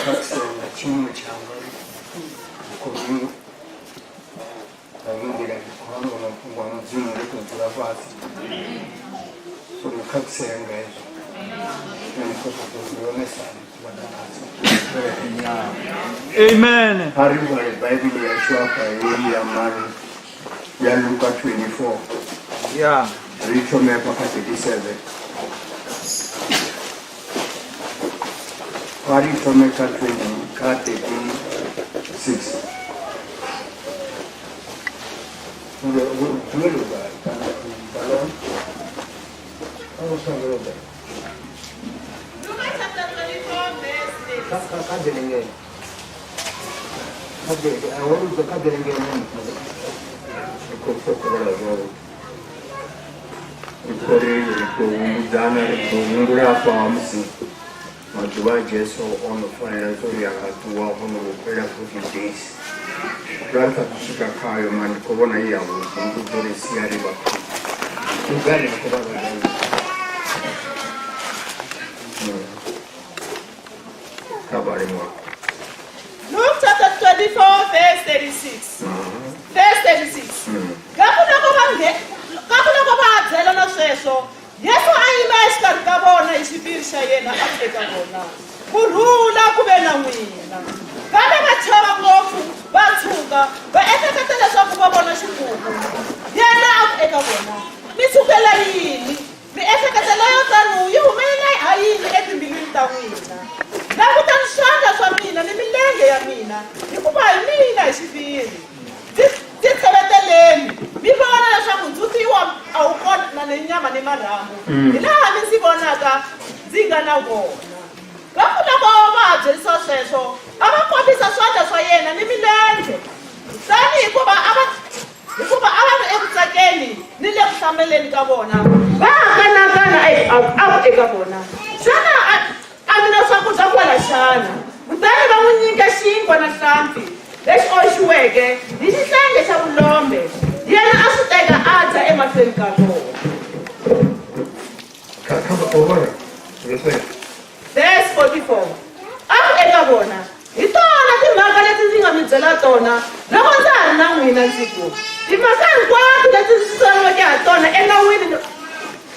khakhisela tshiimo tshanga khou nga nḓila ndi khou amba mafhungo a Mudzimu ndo tou dzula fhasi so ndi khakhisea nga hezwo nṋe ndi khou ṱoḓa uri onesana Amen. A ri vhale Bivhili yashu afha heyi ya mari ya Luka 24 Yeah. ri thome hafha kha 37 a ri thome kha 20 kha 36 Uri dzulele u vhala kana u vhala a u songo vhala. Luka chapter 24, verse 36. Kha ḓelengele kha ḓele a hu kha ḓelengele ri khou ṱokovhela zwavhuḓi ri khou ri ri khou humbudzana ri khou humbula hafha ha musi maḓuvha a Jesu o no fanela zwo ri a nga ṱuwa ho no vho fhela 40 days ra ri sathu swika khayo mara ndi khou vhona i yavhuḓi ndi ḓo ri sia ri vha ugare ndi khou vha vha kha vhale ṅwana Luke chapter 24, verse 36. Verse 36. Kakuloko va nge- kakuloko va ha byelana sweswo, Yesu a yima exikarhi ka vona hi xiviri xa yena a ku eka vona, Ku rhula ku ve na n'wina. Kambe va chava ngopfu, va tshuka, va ehleketa leswaku va vona xipuku. Yena a ku eka vona, Mi tshukela yini? Miehleketo leyo tano yi humelela ha yini etimbilwini ta n'wina? Langutani swandla swa mina ni milenge ya mina, hikuva hi mina hi xiviri. Ndzi ndzi tsheveteleni, mi vona leswaku ndzhuti wa a wu kona ni nyama ni marhambu, hilaha mi ndzi vonaka ndzi nga na wona. Kakuloko va ha byerisiwa sweswo, a va kombisa swandla swa yena ni milenge. Kutani hikuva a va hikuva a va ri eku tsakeni ni le ku hlameleni ka vona va ha kanakana a ku eka vona xana a mi na swakudya kwala xana kutani va n'wi nyika xinkwa na hlampfi lexi oxiweke ni xihlange xa vulombe yena a swi teka a dya emahlweni ka vona. Verse 44 A ku eka vona, Hi tona timhaka leti ndzi nga mi byela tona loko ndza ha ri na n'wina, ndzi ku, Timhaka hinkwato leti ndzi tsariweke ha tona enawini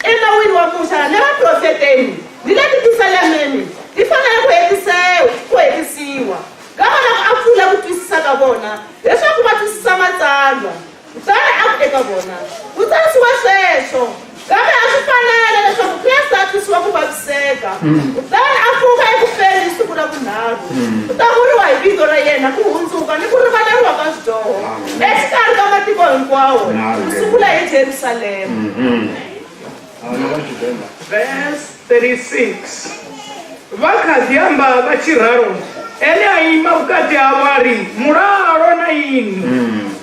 enawini wa Musa ne vaprofeteni ni le tipisalemeni ti fanele ku hetisewa ku hetisiwa. Kambe loko a pfula ku twisisa ka vona leswaku va twisisa Matsalwa, Kutani a ku eka vona, Ku tsarisiwe sweswo, kambe a swi fanela leswaku Kreste a twisiwa ku vaviseka, kutani a pfuka eku feni hi siku ra vunharhu. Ku ta vuriwa hi vito ra yena ku hundzuka ni ku rivaleriwa ka swidyoho exikarhi ka matiko hinkwawo, ku sungula hi Jerusalema. Verse 36 Vha kha ḓi amba vha tshi ralo, ene a ima vhukati havho a ri, Mulalo na inwi.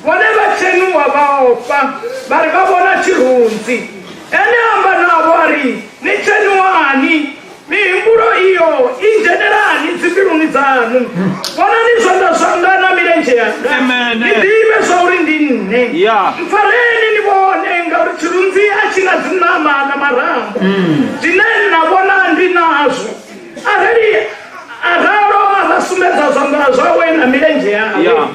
Vhone vha tshenuwa vha ofha, vha ri vha vhona tshirunzi. Ene a amba navho a ri, Ni tshenuwani? Mihumbulo iyo i dzhenelani dzimbiluni dzaṋu? Vhonani zwanḓa zwanga na milenzhe yanga, Amen. ni ḓivhe zwauri ndi nṋe. Yeah. Mpfareni ni vhone, ngauri tshirunzi a tshi na dziṋama na marambo, zwine na vhona ndi nazwo. Arali a ralo a vha sumbedza zwanḓa zwawe na milenzhe yawe. Yeah.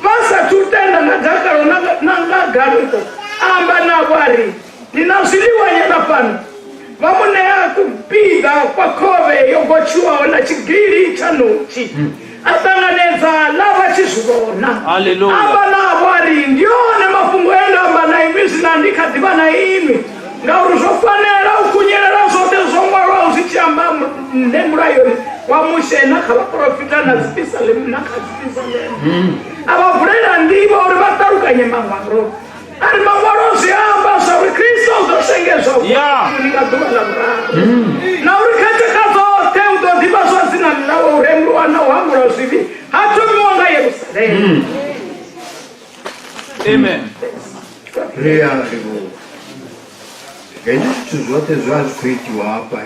Vha sathu tenda nga dakalo na na nga ganuko, a amba navho a ri, Ni na zwiḽiwanyana fhano? Vha mu ṋea kupiḓa kwa khovhe yo gotshiwaho na tshigili tsha ṋotshi. A ṱanganedza ḽa vha tshi zwi vhona. Hallelujah. A amba navho a ri, Ndi one mafhungo e nda amba na inwi zwino ndi kha ḓi vha na inwi, ngauri zwo fanela u khunyelela zwoṱhe zwo ṅwalwaho zwi tshi amba nṋe mulayoni wa Mushe na kha vhaporofita na dzipisalema na kha dzipisalema. A vha vulela nḓivho uri vha ṱalukanye maṅwalo. A ri Maṅwalo zwi amba zwa uri Kristo u ḓo shengedzwa vhufuni nga ḓuvha ḽa vhuraru, na uri kha tshakha dzoṱhe u ḓo ḓivhadzwa dzinani ḽawe u rembuluwa na u hangwelwa zwivhi ha thomiwa nga Yerusalema. Amen. Ri a livhuwa. Hezwi zwithu zwoṱhe zwa zwi khou itiwa hafha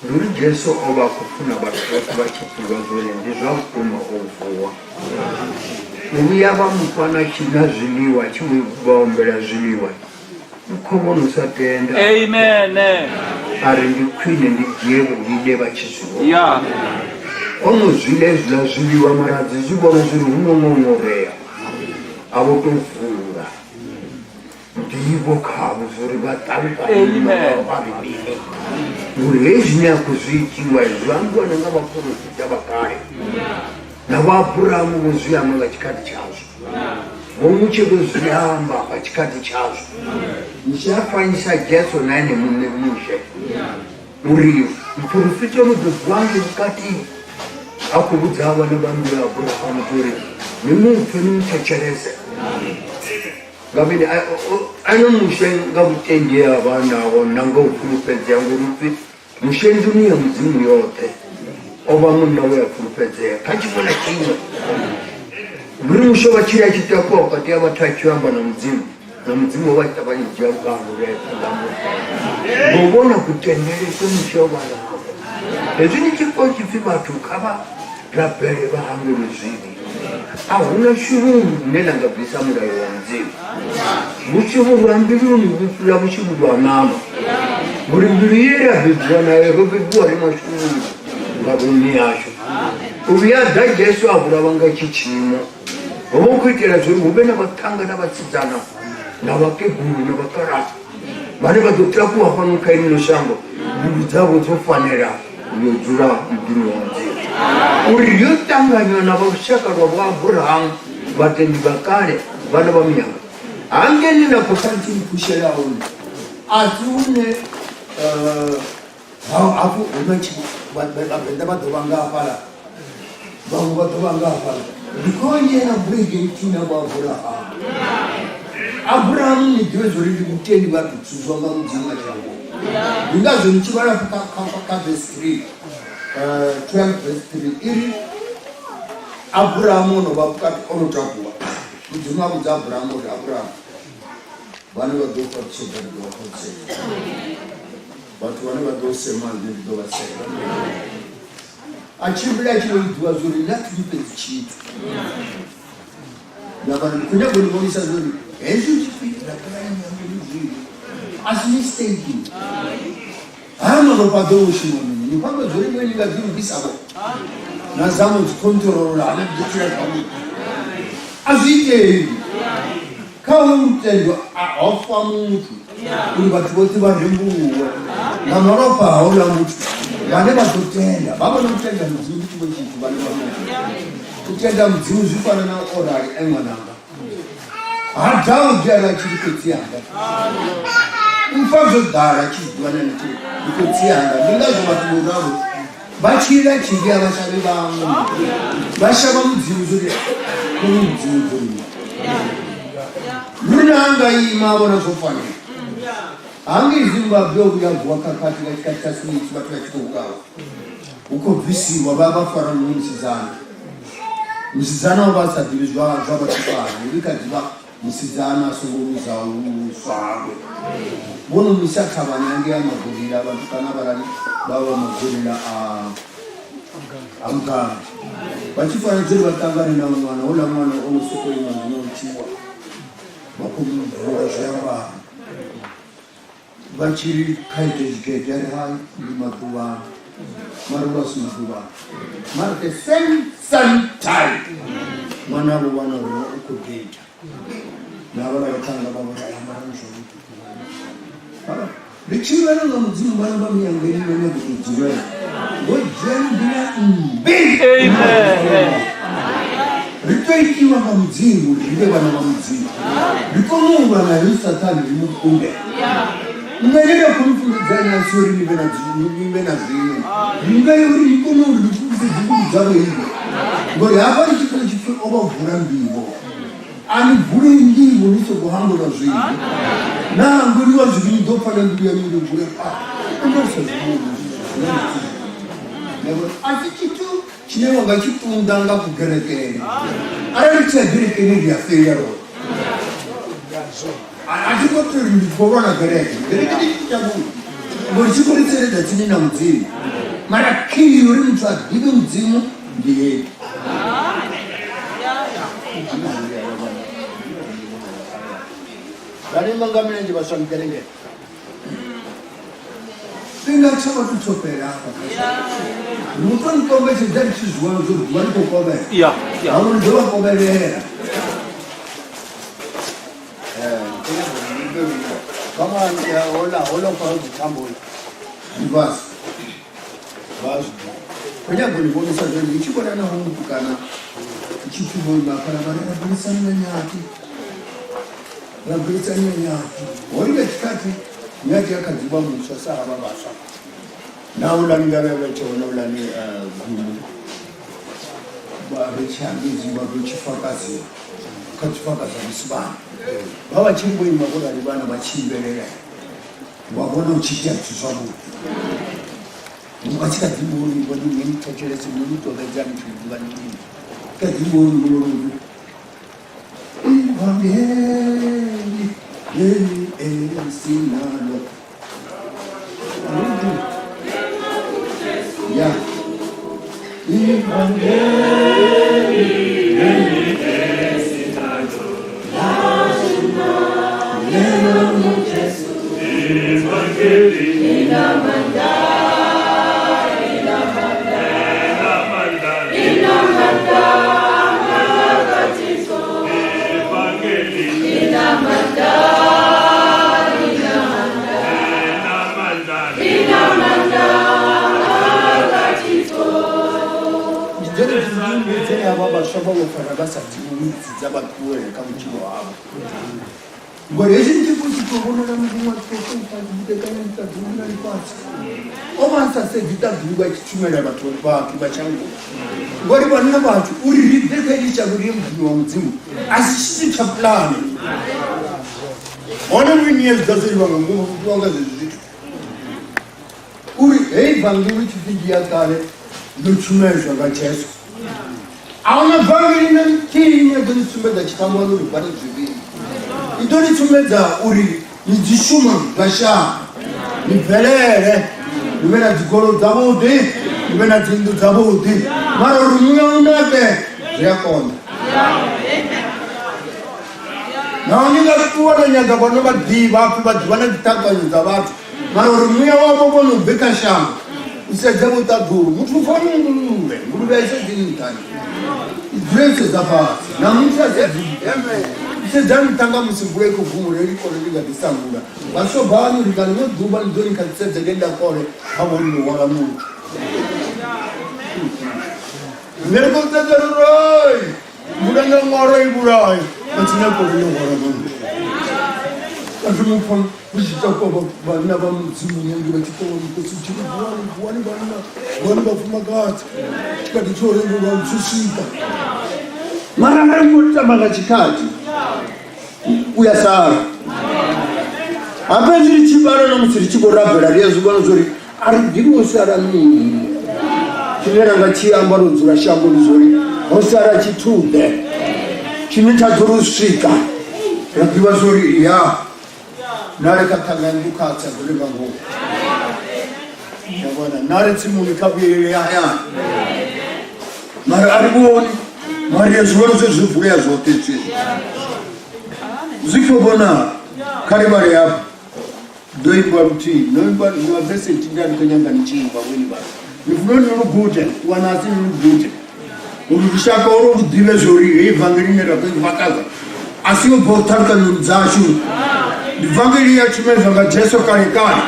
Ndi uri Jesu o vha a khou funa vhathu vhoṱhe vha tshi ḓivha zwori ndi zwa vhukuma o vuwa. U vhuya vha mufha na tshi na zwiḽiwa tshi vha humbela zwiḽiwa u khou vhona u sa tenda. Amen. A ri ndi khwine ndi dzhie vhulile vha tshi zwi vhona. Yeah. O no zwi ḽa hezwiḽa zwiḽiwa mara a dzi zwi vhona zwi ri hu no ṅoṅorea a vho tou vula nḓivho khavho zwo ri vha ṱalukanye vha ri mini uri hezwi zwine a khou zwi itiwa zwi ambiwa na nga vhaporofita vha kale na vha Abrahamu vho zwi amba nga tshikhathi tshazwo vho Mushe vho zwi amba nga tshikhathi tshazwo Mushe a fanyisa Jesu na ene muṋe Mushe uri muporofita no ḓo bva ngei vhukati a khou vhudza vhana vha nnḓu ya Abrahamu uri ni mupfe ni mu thetshelese nga mini ene Mushe nga vhutendi ha vha naho na nga u fulufhedzea ngori upfi Mushe nḓuni ya Mudzimu yoṱhe o vha munna we a fulufhedzea kha tshiṅwe na tshiṅwe uri Mushe vha tshila tshi takuwa vhukati ha vhathu a tshi amba na Mudzimu na Mudzimu o vha tshi ṱavhanya u dzhia vhukando uri a ye phanḓa ha Mushe ngo vhona kutendele kwe Mushe o vha nako hezwi ni tshi pfa tshi pfi vhathu kha vha rabele vha hangwelwe zwivhi a huna shuvhuru ḽine ḽa nga bvisa mulayo wa Mudzimu vhushuvhuru ha mbiluni vhu fhira vhushuvhuru ha ṋama ngori mbilu ye ra bebiwa nayo ro bebiwa ri mashuvhuru nga vhunni hashu u vhuya ḓa Jesu a vhulawa nga tshi tshiimo ho vha hu khou itela zwa uri hu vhe na vhaṱhannga na vhasidzana na vhakegulu na vhakalaha vhane vha ḓo takuwa fhano kha ino shango mbilu dzavho dzo fanela u yo dzula muḓini wa Mudzimu uri yo ṱanganywa na vha lushaka lwa vho Abrahamu vhatendi vha kale vhana vha miyanga hangeni na khou tshi ni phushela hone a si hune hafhu hu na vhavenḓa vha ḓo vha nga hafhaḽa vhaṅwe vha ḓo vha nga hafhaḽa ndi khou yela bulege nthihi na vho Abrahamu Abrahamu ni ḓivhe zwa uri ndi mutendi vha tou dzudzwa nga Mudzimu a shango ndi ngazwo ni tshi vhala kha verse 3 12 verse 3 i ri Abrahamu o no vha vhukati o no takuwa Mudzimu a vhudza Abrahamu uri Abrahamu vhane vha ḓo fhaṱutshedza ndi ḓo vha fhaṱutshedza vhathu vhane vha ḓo sema nṋe ndi ḓo vha sema a tshimbila a tshi vho ḓivha zwa uri nṋe a thi fhedzi tshithu na vhana ndi khou nyaga u ni vhonisa zwa uri hezwi tshi pfi rabelani ni zwivhi a si mistake haya malofha a ḓo u shuma mini ni khou amba zwa uri ni nga ḓi lugisa vho na zama u dzi khonṱhorola hana ndi ḓo tshila zwavhuḓi a zwi itei kha hoyu lutendo a ho fa muthu uri vhathu vhoṱhe vha rembuluwe nga malofha a houḽa muthu vhane vha ḓo tenda vha vhona u tenda mudzimu ndi tshiṅwe tshithu vhane vha u tenda mudzimu zwi fana na o rali e ṅwananga ha Daudi ara tshi ri khotsi anga mpfa zwo ḓala tshi zwi ḓivha na tshi ndi khotsi anga ndi ngazwo vhathu vho ralo vha tshila tshivhi a vha shavhi vhaṅwe vha shavha mudzimu zwo ri kone mudzimu ḓo ri lune ha nga ima a vhona zwo fanela hangei Zimbabwe o vhuya vuwa khakhathi nga tshikhathi tsha Smith vhathu vha tshi khou vhulawa hu khou bvisiwa vha vha fara muṅwe musidzana musidzana o vha a sa ḓivhi zwa zwa vhatukana uri kha ḓivha musidzana a songo luzaho vhuswa hawe vho no muisa thavhani hangei a magorila vhatukana vharali vha vha magorila a a mugana vha tshi fanela uri vha ṱangane na ṅwana houḽa ṅwana o no sokou ima zwino u tshiwa vha khou mu bvula zwiambaro vha tshi ri kha ite tshigede a ri hai ndi maḓuvhano mara vha si maḓuvhano mara the same same time ṅwana vho wana uri u khou data na vhala vhaṱhannga vha vhori ambarani zwavhuḓi ndi tshilwela nga mudzimu vhana vha miyangeni no nyago u dzulela ngo dzhia nḓila mmbi ri to itiwa nga mudzimu uri ri vhe vhana vha mudzimu ri kone u lwa na heyi sathane ri mu kunde nṋe ndi nda khou ni funḓedza ine a si uri ni vhe na ni vhe na zwiṅwe ndi nga uri ni kone uri ni fhungudze dzimbilu dzavho iwe ngori hafha ri tshi khou tshi pfi o vha vula nḓivho a ni vule nḓivho ni songo hangwelwa zwivhi na hangweliwa zwivhi ni ḓo pfa na mbilu yaṋu yo vula pa u sa zwi vhoni a si tshithu tshine wa nga tshi ṱunḓa nga kugerekele arali tshi ya gerekeni ri a feila roṱhe a thi khou tou ri ndi khou lwa na gereke gereke ndi tshithu tshavhuḓi ngori tshi khou ri tsireledza tsini na mudzimu mara khii uri muthu a ḓivhe mudzimu ndi heyi vha ima nga milenzhe vha swa mikelengele. Tshifhinga tsha vhathu tsho fhela hafha kha shango. Ndi u tou ni kombetshedza ndi tshi zwi vhona zwo ḓuvha ḽi khou kovhela. Ngauri ndo vha kovhelela. Ndi vhasi vha zwi ḓivha. Khou nyaga u ni vhonisa zwo ndi tshi vhona na hoyu mutukana ndi tshi pfi vho ima hafhaḽa vha ri rabelesani na Nyathi. Rabelesani na Nyathi. Hoyu nga tshikhathi Nyathi a kha ḓi vha muswa sa havha vhaswa. Na houḽani nga vhuya vha ita hone houḽani gumu vha ri tshi hangedzi vha ḓo tshifakazi kha tshifakazi musibana vha vha tshi vho ima vho rali vhana vha tshi imbelela wa vhona u tshi itea zwithu zwavhuḓi vha tshi kha ḓi vhoni vhone ni thetshelese ni ni tovhedza ni tshi ḓivha ni mini kha ḓi vhoni vhoni ivangeli leli esinalo ya ivangeli leli esinalo lelo Jesu ivangeli inamandla Ndi dzone dzi dzine havha vhaswa vha vho fara vha sa ḓivhi dza vha ṱuwele kha vhutshilo havho. Ngori hezwi ndi tshi tshi tou vhonala muruṅwa a tshi khou tou buḓekanya ḽiṱaḓulu na ḽifhasi o vha a sa sedzi ṱaḓulu vha tshi tshumela vhathu vhathu vha shangoni ngori vhanna vhathu uri ri ḓe kha heḽi shango ri ye muḓini wa mudzimu a si tshithu tsha pulane hone vhuini ya zwi ḓa zwo livha nga ngomu vhufhiwa nga zwezwi zwithu uri heyi vangeli tshipfi ndi ya kale ndo tshumelwa nga jesu a huna vangeli na nthihi ine ya ḓo ni sumbedza tshifhambano uri bvani zwivhili i ḓo ni sumbedza uri ni dzi shuma nga shango ni bvelele ni vhe na dzigolo dzavhuḓi ni vhe na dzinnḓu dzavhuḓi mara uri muya u nake zwi a konḓa naho ni nga ṱuwa na nyaga vhone vha ḓivha pfhi vha ḓivha na dziṱhalukanyo dza vhathu mara uri muya wavho vhone u bve kha shango u sedze vho ṱaḓulu muthu u fani nguluvhe nguluvhe a i sedzi nṱha i dzule i sedza fhasi na muthu a sedzi i sedza nṱha nga musi mvula i khou gumula ili kole ḽi nga ḓi sangula vhaswa bani uri nga ḽiṅwe ḓuvha ḽi ḓo ni kha ḓi sedze ḽe kole kha vhone ḽo hwala muthu nṋe ri khou sedza ruroi mvula nga ṅwalo i vhulayo matsina kole ḽo hwala muthu vhathu mupfa hu tshi takuwa vhanna vha mudzimu nyange vha tshi ṱowa mukosi tshi ri vuwani vuwani vhanna vuwani vhafumakadzi tshikhathi tsho rengulwa tshi swika mara nga ngo tamba nga tshikhathi u ya sala habe ri tshi vhala na musi ri tshi khou rabela ri a zwi vhona zwori a ri ḓivhi ho sala mini tshine ra nga tshi amba ro dzula shangoni zwori ho sala tshithuḓe tshine tsha dzula u swika ra ḓivha zwori ya na ri kha ṱhanga nnḓu kha tsa ḓo livha ngomu ya vhona na ri tsimuni kha vhuyelele ya hayani mara a ri vhoni mara ri a zwi vhona zwe zwi vulea zwoṱhe zwezwi zwi khou vhonala kha ri vhale hafha ndo imba luthihi no imba na vese nthihi nda ndi khou nyanga ni tshi imba vhoni vha ni funa uri ni lu gude ṱuwa asi ni lu gude uri lushaka olo lu ḓivhe zwa uri heyi vangeli ine ra khou i vhakaza a si yo bva u ṱhalukanyoni dzashu ndi vangeli ya tshumedzwa nga jesu kale kale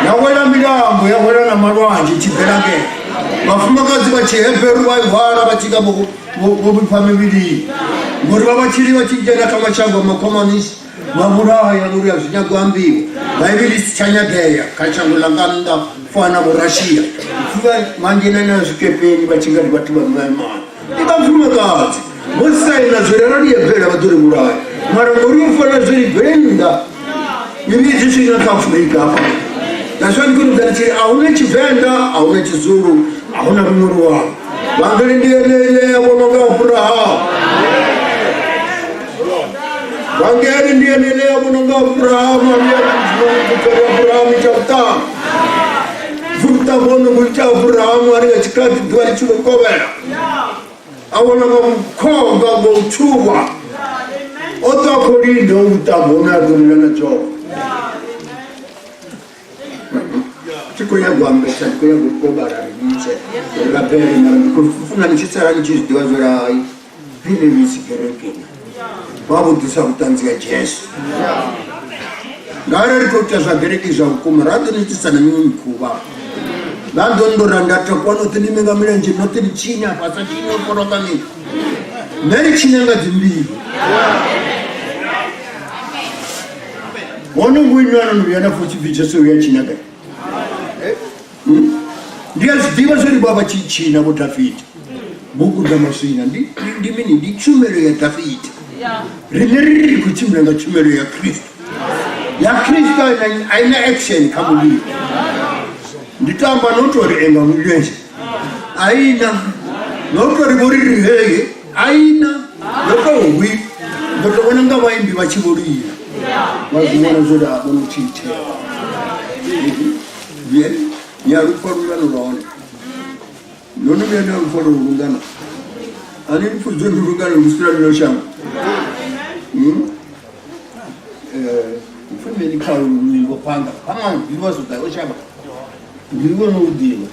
ya wela milambo ya wela na malwanzhe tshi bvela ngei vhafumakadzi vha tshiheberu vha i hwala vha tshi nga vho vhifha mivhilini ngori vha vha tshili vha tshi dzhena kha mashango a makhomanisi vha vhulaya ngori a zwi nyagi u ambiwa baivhili i si tsha nyagea kha shango ḽa nga nnḓa fana vho russia pfuvha manzhena na zwikepeni vha tshi nga ndi vhathu vha maimana ndi vhafumakadzi vho saina zwori arali ya bvela vha ḓo ri vhulaya mara ngori u fanela zwori bvele nnḓa mivhidzi swika kha afurika hafha that's why ndi khou ṱoḓa tshi a huna tshivenḓa a huna tshizulu a huna luṅwe luambo vhangeli ndi yeneile ya vhonwa nga aburahamu vhangeli ndi yeneile ya vhonwa nga aburahamu a vhuya aburahamu ita vhuṱambo vhuṱambo hono vhu ita aburahamu a ri nga tshikhathi ḓuvha ḽi tshi vho kovhela a vhona nga mukhomba nga u tshuwa o ṱwa khou linda u vhuṱambo hune a ḓo lila na dzhogo. Thi khou nyaga u ambesa, ndi khou nyaga u tou vhala ri litshe ri rabele, mara ndi khou funa ni tshi sala ni tshi zwi ḓivha zwo ri hai riṋe misi kerekeni vha vho ḓisa vhuṱanzi ha Jesu. Ngauri ri khou ita zwa gereki zwa vhukuma, ra ḓo ni itisa na miṅwe mikhuvha. Vha ḓo nndora nda takuwa noṱhe ni ime nga milenzhe noṱhe ni tshine afha sa tshine u foroka mini. Nṋe ri tshine nga dzimbili. Hone vhuinwi ano ni vhuya na pfa hu tshi pfi Jesu uya tshina gai? Ndi a zwi ḓivha zwo ri vha vha tshi tshina vho Dafita. Bugu dza maswina ndi ndi mini? Ndi tshumelo ya Dafita. Riṋe ri ri khou tshimbila nga tshumelo ya Kristo. Ya Kristo a ina action kha muvhili. Ndi to amba no to ri enga mulenzhe. A ina no to ri vho ri ri heye a ina ndo to hwi ndo to vhona nga vhaimbi vha tshi vho lila. Vha zwi vhona zwo ri a vhono tshi itea. Ye ni a lupfa lungano lwa hone. No no vhuya na lupfa lwo lungano. A ni lupfa zwo ndi lungano lu sina lino shango. Upfi mini kha luimbo phanḓa phanḓa ḓivha zwo ḓa o shavha ndi vhona u ḓivha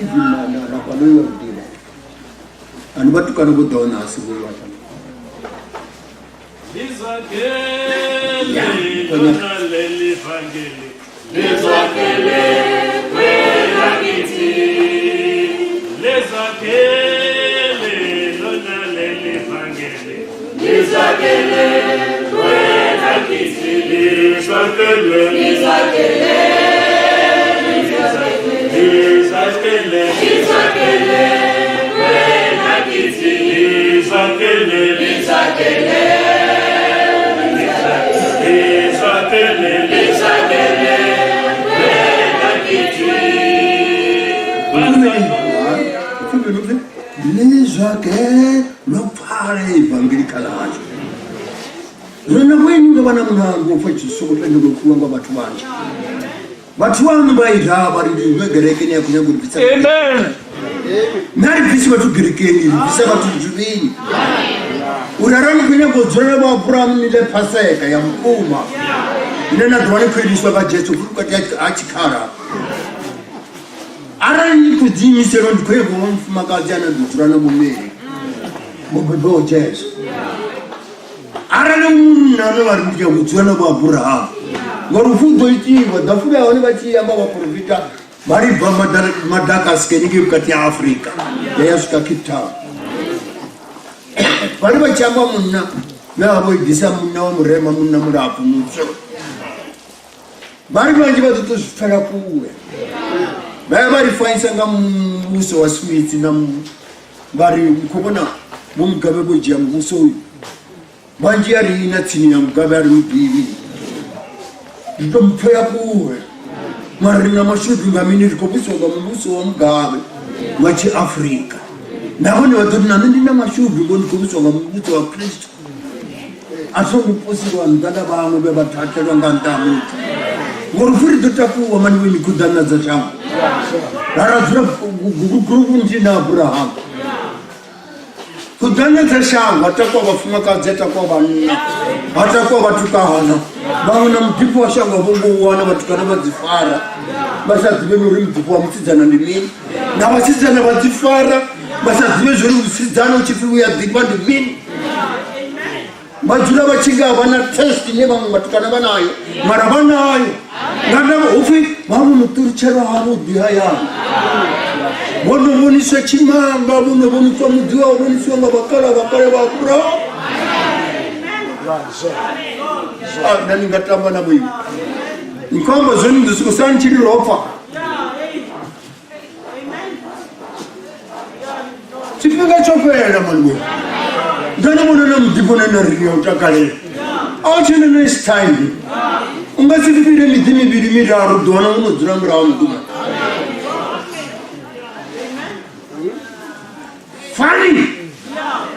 even na na na fhano yo ḓivha ani vhatukana vho ḓaho ṋahasi vho vhathu Lizwakele lona leli vangeli Lizwakele kwelakithi Lizwakele lona leli vangeli Lizwakele kwelakithi Lizwakele Lizwakele Lizwakele Lizwakele kwelakithi Lizwakele Lizwakele Lizwakele Lizwakele kwelakithi Lizwakele lwo pfala ivangeli kha ḽashu. Zwino vhoinwi nga vha na mulandu wo pfa tshi songo tendelwa u pfiwa nga vhathu vhanzhi. Vhathu vhaṋu vha ita vha ri ndi gerekeni ya khou nyaga u ri bvisa. Amen. Nṋe a ri bvisi vhathu gerekeni, ri bvisa vhathu zwivhini. Uri arali ni khou nyaga u dzula na vho Abrahamu ni ḽe Paseka ya vhukuma ine na ḓo vha ni khou iliswa nga Jesu vhukati ha tshikhala. Arali ni khou ḓiimisela uri ndi khou nyaga u vha mufumakadzi ane a ḓo dzula na Vho Mary vho bebaho Jesu. Arali u munna ane vha ri ndi nyaga u dzula na Vho Abrahamu, ngori upfi u ḓo itiwa ḓafula ya hone vha tshi amba vhaporofita vha ri bva Madagascar ngei vhukati ha Afrika ya ya swika Cape Town. Vha ri vha tshi amba munna vhe vha vho ḓisa munna wa murema munna mulapfu mutswu. Vha ri vhanzhi vha ḓo tou zwi pfela kule. Vha ya vha ri fanyisa nga muvhuso wa Smith na vha ri ni khou vhona Vho Mugabe vho dzhia muvhuso uyu. Vhanzhi a ri na tsini ya Mugabe a ri mu ḓivhi. Ri tou mu pfela kule. Mara ri na mashudu nga mini ri khou vhusiwa nga muvhuso wa Mugabe wa tshiAfrika. Na vhone vha ḓo ri na nṋe ndi na mashudu ngori ndi khou vhusiwa nga muvhuso wa Kristo. A songo posiwa nnḓa nga vhaṅwe vhe vha thathelwa nga nnḓa ha muthu. Ngori pfhi ri ḓo takuwa mani vhoni khuḓana dza shango. Ra ra dzula gurupu nthihi na Abrahamu. Khuḓana dza shango ha takuwa vhafumakadzi ha takuwa vhanna ha takuwa vhatukana. Vhaṅwe na muḓifho wa shango a vho ngo u wana vhatukana vha dzi fara vha sa ḓivhe na uri muḓifho wa musidzana ndi mini. Na vhasidzana vha dzi fara vha sa ḓivhe zwori musidzana u tshi pfi u ya ḓifha ndi mini. Vha dzula vha tshi nga vha na test ine vhaṅwe vhatukana vha nayo mara vha nayo nga ndavha hupfi vha vho no ṱulutshelwa havhuḓi hayani vho no vhoniswa tshimanga vho no vhoniswa muḓi wa vhoniswa nga vhakala vhakale vha fura nda ni nga tamba na vhoiwe ni khou amba zwone ndi sokou sala ni tshi ri lopfa tshifhinga tsho fhela mani ndo ni vhona na muḓifho une na ri ya u takalela a u tshena next time u nga si fhire miḓi mivhili miraru ḓo wana wo no dzula murahu muḓuma fani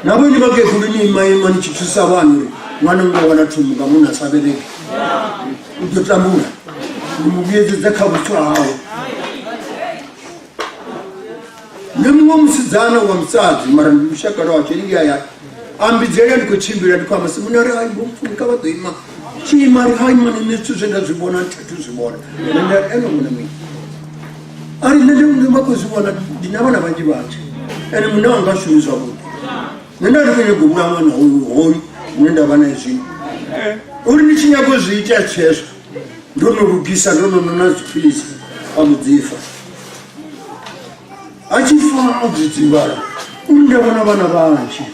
na vhone vhakegulu ni ima ima ni tshi thusa vhana uri ṅwana nga wana thumbu nga munna sa vheleke u ḓo tambula ni mu vhuyedzedza kha vhutshilo hawe Nṋe muṅwe musidzana wa musadzi mara ndi lushaka lwa hashu henengei hayani a mbidzela ndi khou tshimbila ndi khou amba simoni a ri hai vho mupfumi kha vha ḓo ima Tshiima ri hai mani nṋe zwithu zwe nda zwi vhona thi zwi vhona. Nṋe nda ri ene muṋe mini. A ri nṋe ndi vha khou zwi vhona ndi na vhana vhanzhi vhanzhi. Ene muṋe wanga ha shumi zwavhuḓi. Nṋe nda ri khou nyaga u vhulaha ṅwana hoyu hoyu une nda vha nae zwino. Uri ndi tshi nyaga u zwi ita tshezwo ndo no lugisa ndo no nwa na dziphilisi a mudzifa. A tshi fa o dzidzivhala uri nda vhona vhana vhanzhi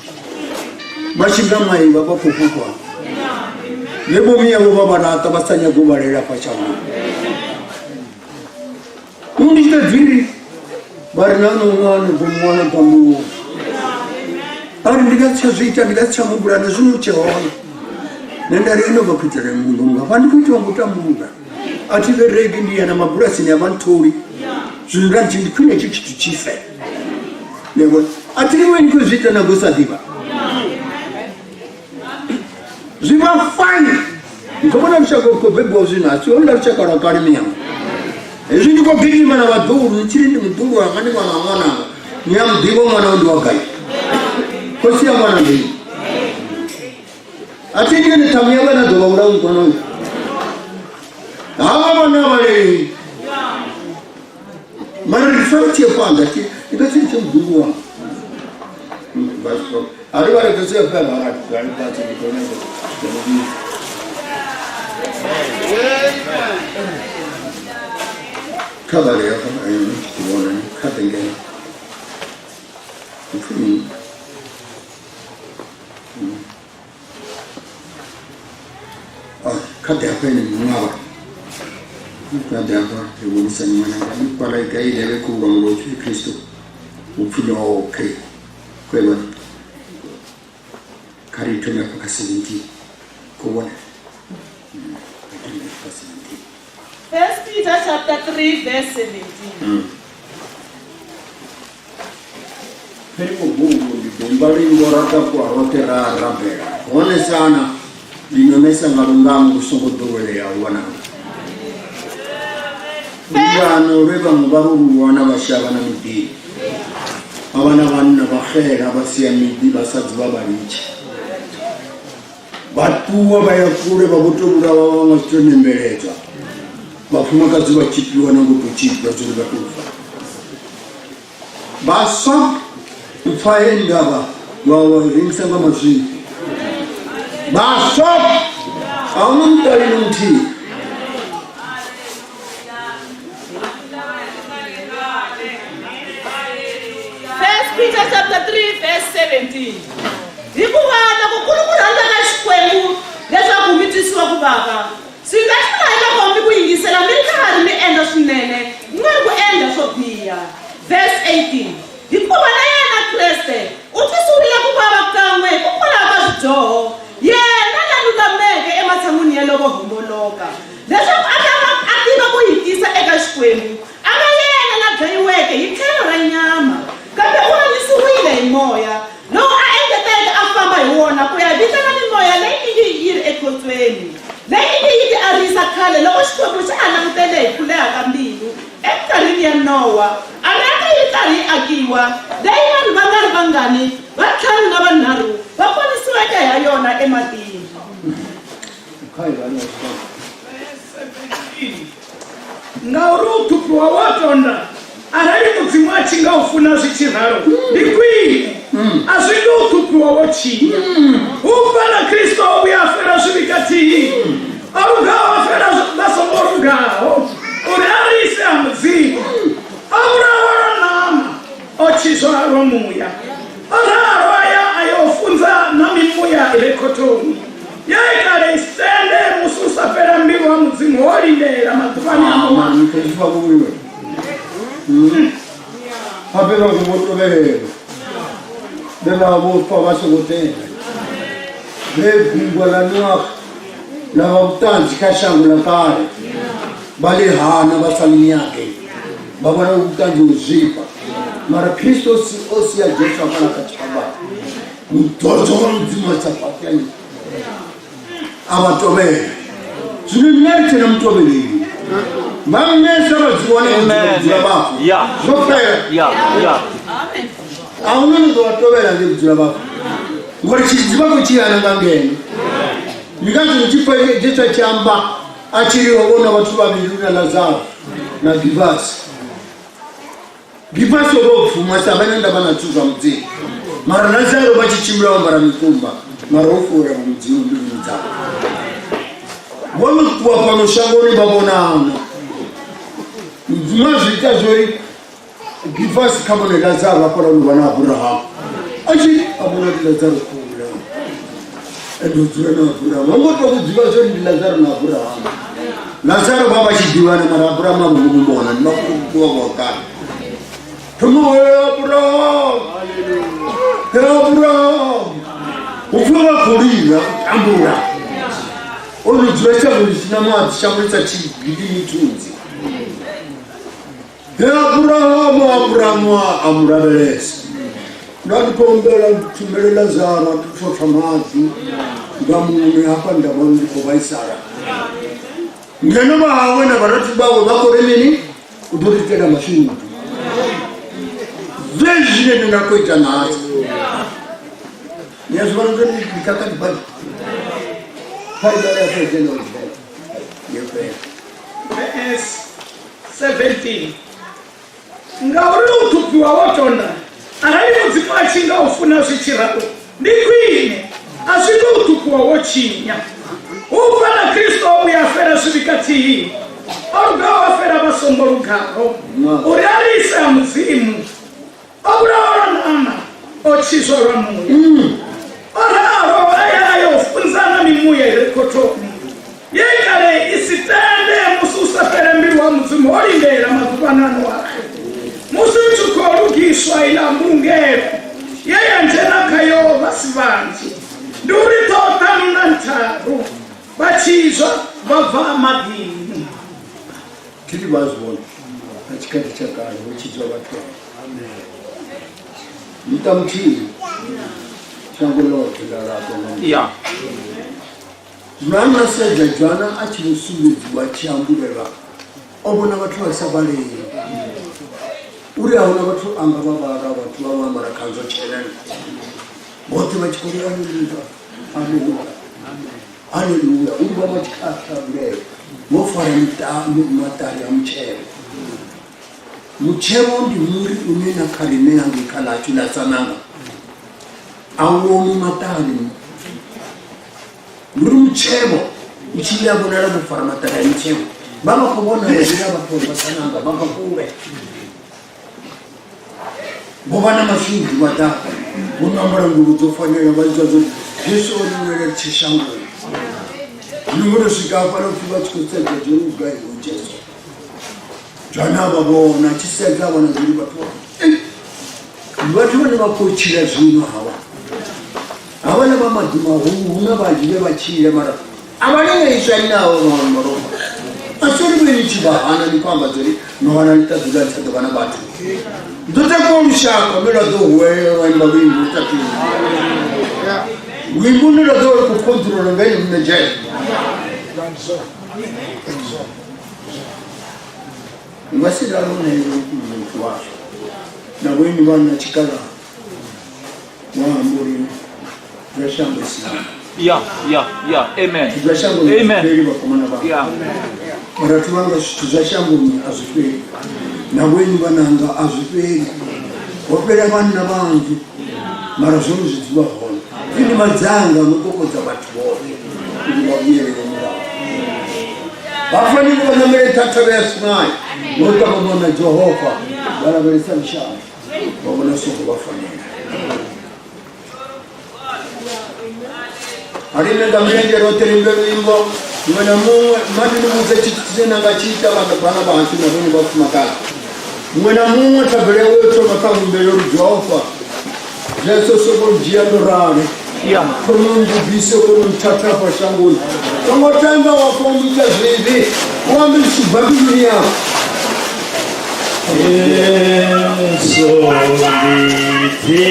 vha tshi nga maivha vha khou fhufha vhe vho miyavho vha vha laṱa vha sa nyaga u vha lela fha shangoni. Ndi tshi tou vha ri na no ṅwana ḓo muwana pambuwo a ri ndi nga si tsha zwi ita ndi nga si tsha muvhulaya na zwino u tshe hone. Nṋe nda ri ene vha khou itela muṋo mungafha ndi khou itiwa ngo tambula a thi vhereki ndi ya na mabulasini a vha ntholi zwino nda ndi ndi khwine hetsho tshithu tshi fe. Yavho a thi riwe ni khou zwi ita na ngo sa ḓivha zwi vha fine. Ndi khou vhona lushaka lu khou bebiwa zwino a si holuḽa lushaka lwa kale miyango. Hezwi ndi khou gidima na vhaḓuhulu ni tshiri ndi muḓuhulu wanga ndi ṅwana wa ṅwananga ni a muḓivha ṅwana ndi wa gai khosi ya ṅwana ndi a thi ndi ene ṱhamu yawe na ḓo vha vhulaha ṅwana uyu havha vhana vhalei mara ri fanela tshi phanḓa tshi ndi nga si tshe muḓuhulu wanga a ri vha ri ḓo fela vha ri fhasi ndi khou nyaga kha vhale hafha ndi vhona kha ḓe ngeno upfi mini kha ḓe hafha ene muṅwe kha ḓe hafha ri vhonisani ṅwananga ni fhaḽa gai leve khou lwa upfi Kristo upfi no okay kwevha kha ri thome hafha kha 17 khou vhona kha thome hafha kha 17. First Peter chapter 3 verse 17. Fhelipo bugu ndi ḓo imba luimbo ra takuwa roṱhe ra rabela hone sana ndi nonesa nga lungano lu songo ḓoweleaho vhananga lungano lwe vhaṅwe vha lu luwana vha shavha na miḓini vha vha na vhanna vha xela vha sia miḓi vhasadzi vha vha litsha vha ṱuwa vha ya kule vha vho tou vhulawa vhaṅwe vha tshi tou nembeledzwa vhafumakadzi vha tshipiwa na ngo tou tshipiwa zwo ri vha tou fa vhaswa u pfa he ndavha vha vha rengisa nga mazwifhi vhaswa a huna muṱali na muthihi. First Peter chapter 3 verse 17. Hikuva loko ku ri ku rhandza ka Xikwembu leswaku mi twisiwa ku vava, swi nga tlula hi loko mi ku yingisela mi ri karhi mi endla swinene ku nga ri ku endla swo biha. Verse 18. Hikuva na yena Kreste u twisiwile ku vava kan'we hikokwalaho ka swidyoho, yena la lulameke ematshan'wini ya lavo homboloka, leswaku a ta va a tiva ku hi tisa eka Xikwembu, a nga yena la dlayiweke hi tlhelo ra nyama, kambe u hanyisiwile hi moya, lowu a engeteke a famba hi wona ku ya vitana mimoya leyi ingi yi ri ekhotsweni, leyi ingi yi tiarisa khale loko Xikwembu xa ha langutele hi ku leha ka mbilu eminkarhini ya Nowa, areka yi karhi yi akiwa, leyi vanhu va nga ri vangani va ntlhanu na vanharhu va ponisiweke ha yona ematini. Ngauri u ṱhuphiwa wa tonda arali mudzimu a tshi nga u funa zwi tshi ralo ndi khwine a zwi nga u ṱhuphiwa wo tshinya. Hu bva na Kristo o vhuya a fela zwivhi kathihi, o lugaho a fela vha songo lugaho, uri a ri ise ha mudzimu. O vhulawa lwa ṋama, o tshidzwa lwa muya. O ralo a ya a yo funza na mimuya i re khothoni ya i kale i si tende musi u sa fhela mbilu ha mudzimu ho lindela maḓuvhani a Noa. Habe vhaṅwe vho tovhelelwa vhe vha vho fa vha songo tenda vhe gungwa ḽa Noaxe ḽa vha vhuṱanzi kha shango ḽa kale vha ḽi hana vha sa ḽi nyage vha vhona vhuṱanzi u zwifha mara Kristo o sia Jesu hafhaḽa kha tshifhambano muḓodzo wa mudzimu a sa fhafhani a vha tovhela zwino nṋe ri tshena mutovheleli vha nṋesa vha dzi wane vhudzula vhafu zwo fhela a huna ni ḓo vha tovhela nge vhudzula vhafu ngori tshidzi vha khou tshilana nga ngeno. Ndi ngazwo ni tshi pfa Jesu a tshi amba a tshi ri ho vhona vhathu vhavhili na Lazaro na Givasi. Givasi o vha o pfuma sa vha na ndavha na zwithu zwa Mudzimu, mara Lazaro vha tshi tshimbila o ambara mikumba, mara o fuwela Mudzimu mbiluni dzavho. Vho no ṱuwa fhano shangoni vha vhonana. Mudzimu a zwi ita zwori Givasi kha vhone Lazaro hafhaḽa no vha na Abrahamu. A tshi a vhona uri Lazaro khula ende o dzula na Abrahamu. Ho ngo tou vhudziwa zwori ndi Lazaro na Abrahamu. Lazaro vha vha tshi ḓivhana mara Abrahamu a vho ngo mu vhona ndi makhulukuku wavho wa kale. Thoma he Abrahamu, he Abrahamu. Hu pfi vha khou lila u tambula. O no dzula shangoni ḽi si na maḓi, shango ḽi sa tshigidi mithunzi. He Aburahamu, Aburahamu a mu lavhelesa. Nda ndi khou humbela thumele Lazaro a thotha maḓi nga muṋe hafha nda vha ndi khou vhaisala. Ngeno vha hawe na vharathu vhawe vha khou ri mini? U ḓo ri itela mashudu. Zwezwi zwine ndi nga khou ita nazwo. Ni a zwi vhona zwo ndi khakhathi badi. Phaidza ya fhedze no yo fhela. Verse 17 Ngauri u ṱhuphiwa wo tonda, arali Mudzimu a tshi nga u funa zwi tshi ralo, ndi khwine, a zwi tou ṱhuphiwa wo tshinya. Hufha na Kristo o vhuya a fela zwivhi kathihi, o lugaho a fela vha songo lugaho, uri a ri ise ha Mudzimu. O vhulawa lwa ṋama, o tshidzwa lwa muya. O ralo a ya a yo funza na mimuya i re khothoni, ye kale i si tende musi u sa fhele mbilu ha Mudzimu ho lindela maḓuvhani a Noaxe, musi hu tshi khou lugiswa iḽa mbulungelo ye ya dzhena khayo vha si vhanzhi, ndi uri ṱhoho ṱhanu na ntharu vha tshidzwa vha bva maḓini. Thi thi vha zwi vhona nga tshikhathi tsha kale hu tshidzwa vhathu muṱa muthihi shango ḽoṱhe ḽa laṱwa nga Mudzimu. ya Zwino ha na sedza Jwana a tshi vho sumbedziwa a tshi ambulelwa o vhona vhathu vha sa vhalei uri a huna vhathu anga vha vhala vhathu vha vho ambara khanzo tshena vhoṱhe vha tshi khou ri aleluya aleluya Haleluya! U vha vha tshi kha ṱhavhulele vho fara maṱari a mutshevho. Mutshevho ndi muri une na kha riṋe hangei kha ḽashu ḽa Tsananga a u omi maṱari. Ndi uri mutshevho u tshi vhuya vhonala vho fara maṱari a mitshevho vha vha khou vhona vhila vhathu vha Tsananga vha bva kule. Vho vha na mashudu vha ḓa vho no ambara nguvho dzo fanela vha zwa zwo Jesu o ri tshi shangoni. Zwino vho no swika hafhaḽa upfi vha tshi khou sedza zwo ri gai ho Jesu. Jwana vha vhona tshi sedza vhona zwo ri vhathu ndi vhathu vhane vha khou tshila zwino havha. Havhaḽa vha maḓi mahulu hu na vhanzhi vhe vha tshila mara a vha lenga iswa navho malofha. A si uri vhe ni tshi vha hana ni khou amba zwori no wana ḽiṱaḓulu a ni tsha ḓo vha na vhathu. Ndo takuwa lushaka lune lwa ḓo huwelela lwa imba luimbo lu sa fheli. Luimbo lune lwa ḓo vha lu khou khonṱhorola nga ene muṋe dzhele. Ni nga si ralo na iwe muthu washu na vhoinwi vhanna tshikalaha wa amba uri zwa shango isina ya ya ya amen zwa shangoni Amen. fheli vhakomana vha ya vharathu vhanga zwithu zwa shangoni a zwi fheli na vhoinwi vhananga a zwi fheli ho fhela vhanna vhanzhi mara zwone zwi dzula hone pfi ndi madzanga no kokodza vhathu vhoṱhe uri vha vhuyelele murahu vha fanela vha ṋamele nṱha thavha ya Sinai no ṱwa vha vhona Jehova vha lavhelesa lushaka vha vhona songo vha fanela a ri nga milenzhe roṱhe ri imbe luimbo muṅwe na muṅwe mani ni vhudze tshithu tshine na nga tshi ita vhana vhana vhashu na vhone vhafumakadzi muṅwe na muṅwe thabelo yawe yo thoma kha humbelo uri Jehova Jesu soko dzhia ndo rali ya kono ngudise kono nthatha hafha shangoni songo tenda wa khou ita zwivhi u ambe zwi tshi bva mbiluni yau Yesu ndi